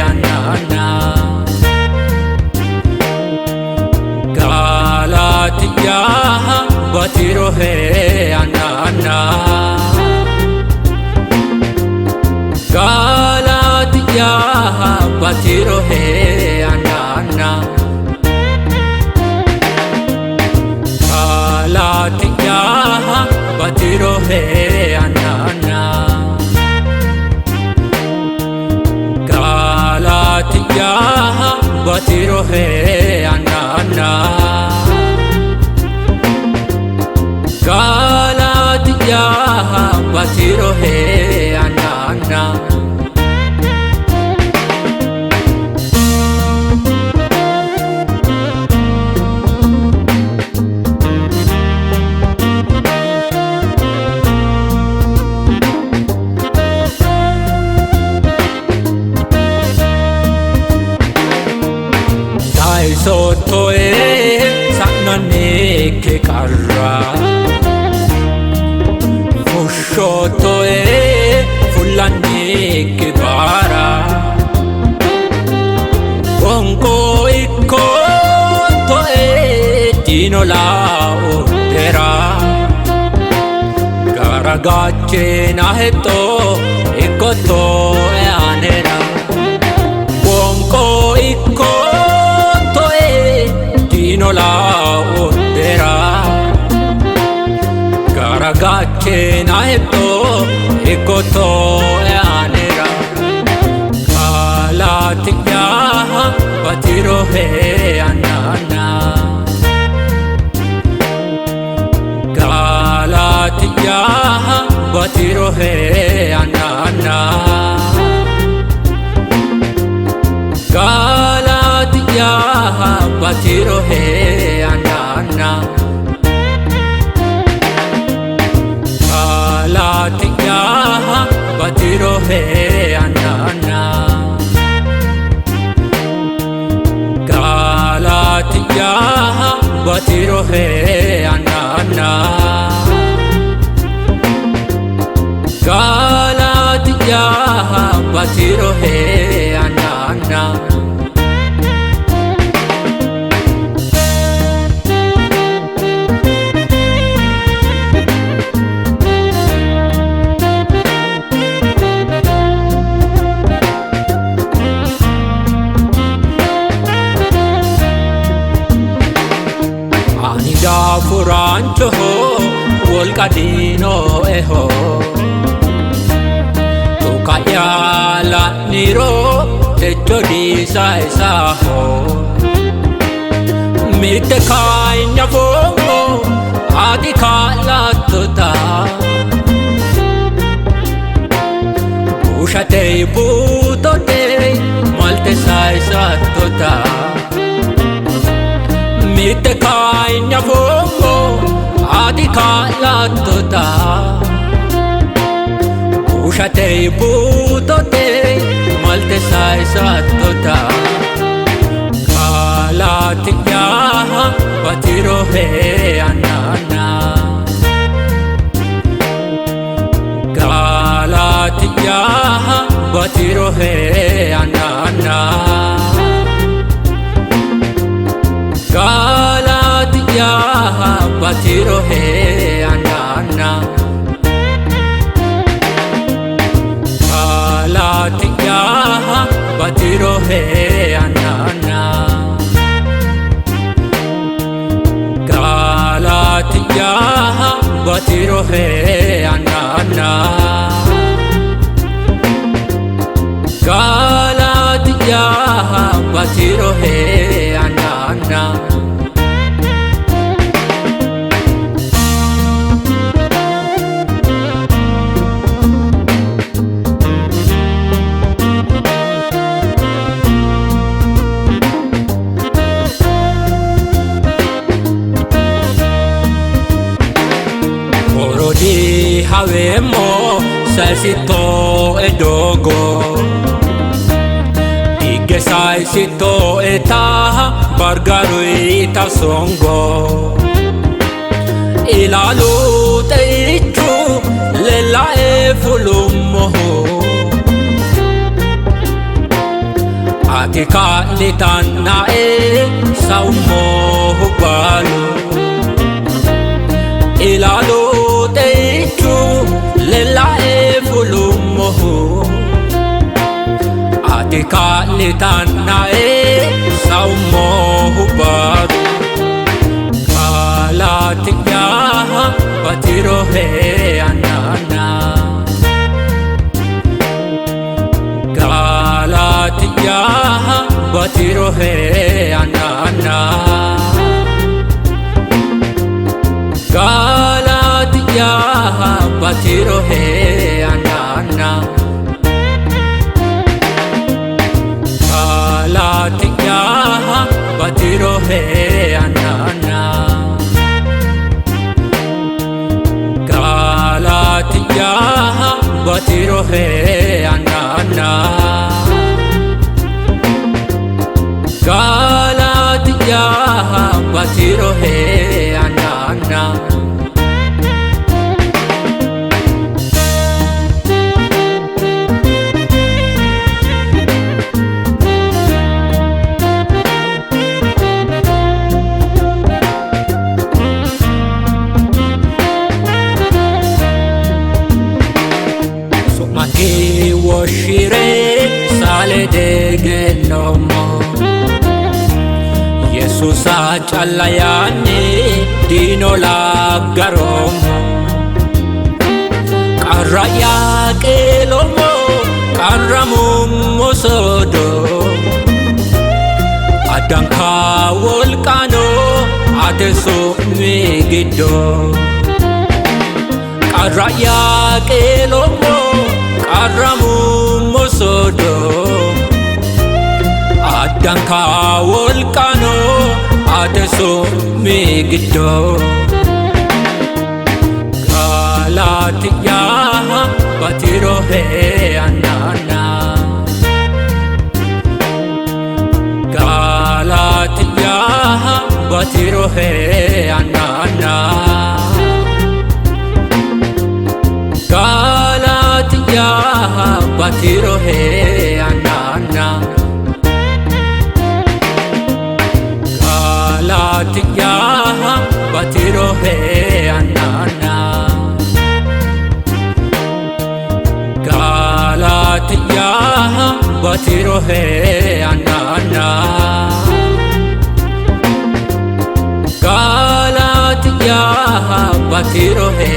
anna Galatia batirohe anna Galatia batirohe anna Galatia batirohe anna Galatia batirohe anna Galatia batirohe anna. Sottoe sa'nannikki qarra Fushshottoe fullannikki baara Wonqo ikkottoe diino laottera Garagaachena hexxo ikkottoe anera Wonqo ikkottoe diino laottera Garagaachena hexxo ikkottoe anera Galatia batirohe anna Galatia batirohe anna Galatia batirohe anna Galatia batirohe anna Galatia batirohe anna Galatia batirohe anna. Ani daafuraanchoho wolqa diinoeho Tuqa'ya la'niro techo disayisaaho Mitte kayinni afoommo ati kaa'lattota Bushatey buutote malte sayisattota Mitte kayinni afoommo ati kaa'lattota Bushatey buutote malte sayisattota Galatia batirohe anna Galatia batirohe anna Galatia batirohe anna Galatia batirohe anna Galatia batirohe anna Galatia batirohe anna. Orodi haweemmo sayisittoe doogo Higge sayisittoeta bargaruita songo Ilaalu xeichu lellae fulummohu. Ati kaa'litannae saummohu baalu ilaalu xeichu lellae fulummohu ati kaa'litannae saummohu baalu Galaatiya batirohe anana Galaatiya batirohe anana Galaatiya batirohe anana Galaatiya batirohe anana Galaatiya batirohe anana Galaatiya batirohe anana. Su'makki woshshire saale degennoommo Yesuusa calla yaanni diino laggaroommo Qarra'ya qeeloommo qarramummo sodo Addanka wolqano ate su'mi giddo Qarra'ya qeeloommo qarramummo sodo Addanka wolqano ate su'mi giddo Galaatiya batirohe anana Galaatiya batirohe anana Galaatiya batirohe anana Galaatiya batirohe anana Galaatiya batirohe anana Galaatiya batirohe.